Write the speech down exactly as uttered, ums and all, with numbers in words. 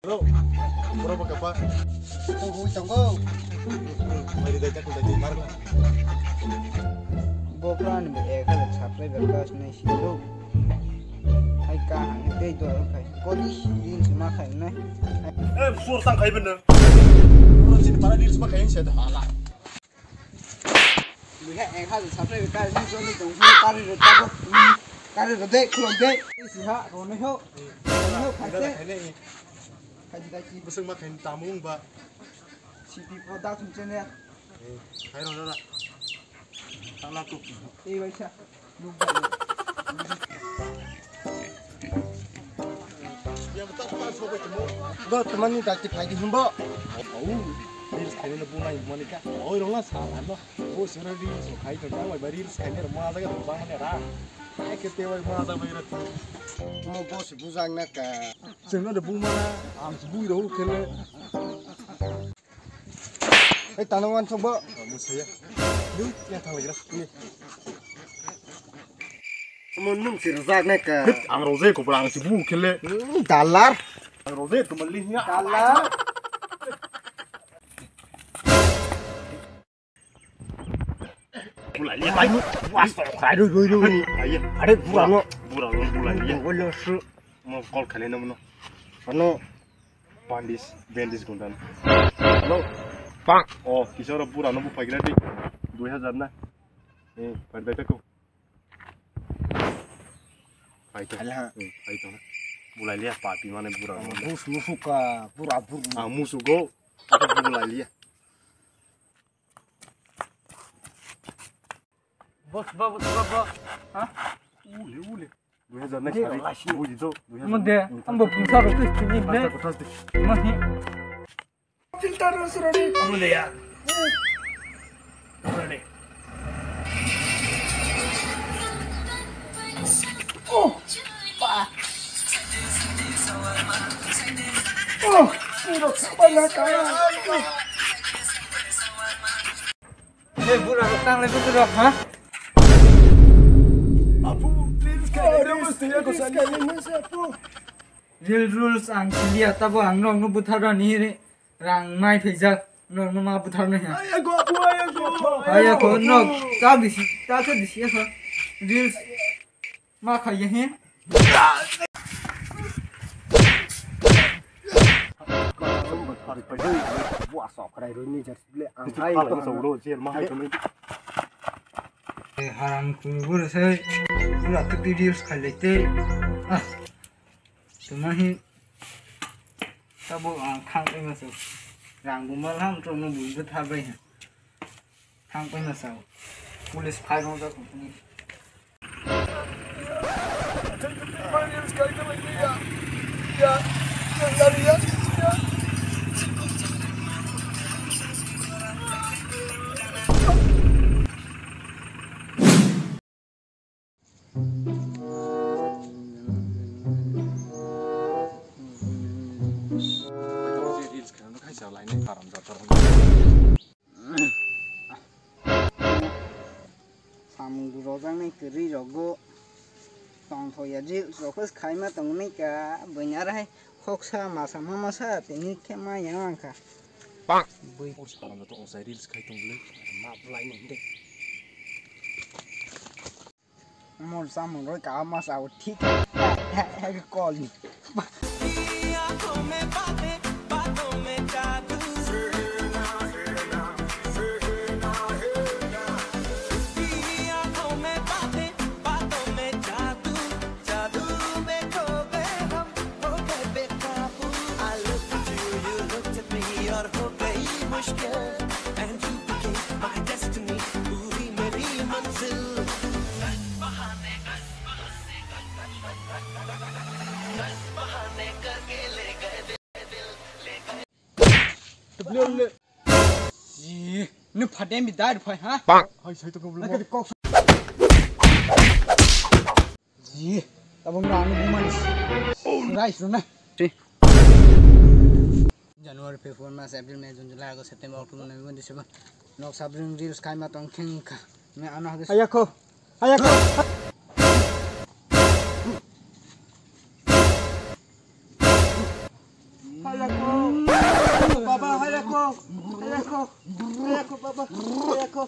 Hello. Bro, apa kabar? Tunggu, tunggu. Mari, dai, takut, dai, marah. Bo plan be ek hajar subscriber kas nai si bro. Hai ka hang tei do kai. Kodi reels ma khai nai. Eh, sur sang khai ben. Bro, sini para reels ma khai se hala. Buiha ek hajar subscriber ka ni joni tong kari ro tabo. Kari ro de, khulok de. Siha, rono ho. Rono ho, khaise. Khaji dai ki. Busung ma khain tamung ba. C P Production Channel. Eh, hai ro ro. Tala ko. Ei bai sa. Bo tamani dakti phaidi hwnbo. Au, reels khainai bo nai mani ka. Oi rong la sa la no. Bo sero reels khai to ka bai reels khainai ma jaga ba mani ra. Ai ke te bai ma jaga bai ra. Mo boss bujang na ka. Seno de buma. Ang bui ro khele. Hei, tano wan sok bo. Musaya. Lu, ya thang lagi dah. Ini. Mun nung sir zak ne ka. Hit, ang roze ko bra ang si bu khele. Hmm, dalar. Ang roze to mali nya. Dalar. Bulai liya bai. Was to khai ro ro ro ni. Aye. Are bura no. Bura no bulai liya. Wala su. Mo call khale no no. Ano. Bandage, bandage gundan. Hello. Pak. Oh, kisa ora pura no bu pagira di. Dui hajar na. Eh, pai bai tako. Pai to. Alah. Eh, pai to. Bulai liya papi mane pura. Bus musuka pura pura. Ah, musugo. Aku bulai liya. Boss, boss, boss, boss. Ha? Ule, ule. Dui hajar na. Buji to, dui hajar. Mode, ambo pungsa rok tu sini ne. Mahi. Filter rok sini. Mode ya. Mode. Oh, pa. Oh, sirok sabana ka. Hey, bura rok tang lai bura rok, ha? Apu, reels khainai, reels khainai, apu. Real rules ang siliya, tabo ang nokno butharani rang mai phaijak, nokno ma butharnai ha. Ayako, apu, ayako. Ayako, nok, ta bisi, ta se bisi ya, reels. Ma khaiya he. Bo asok kharai roi ni jar sibile ang ai to hang. Haram kuru buru sai pura tu reels khailai te. Ah. Tuma hi tabo ang thang pai ma so. Rang bu mal ham to no bu tha bai ha. Thang pai ma sao. Police phai rong jak. Samung rojaknai kwrwi rogo tongthokya reels rok khe khaima tongmani ka buini aro hai khoksa masa ma masa tini khe ma yang ang kha. Bui. Ur salam to onsai reels khai tong bwlai ma bwlai ni de. Mol samung roi ka ma sa o thik. Kol ni. Ji, ni phatem bi dai phai ha? Hai sai to ko. Ji, tabang na ang bumani. Rice runa. January, February, March, April, May, June, July, August, September, October, November, December. Nok sabring reels khaima tong kheng kha. Me ano hagis. Ayako. Ayako. Baba, hayako. Hayako. Hayako, baba. Hayako.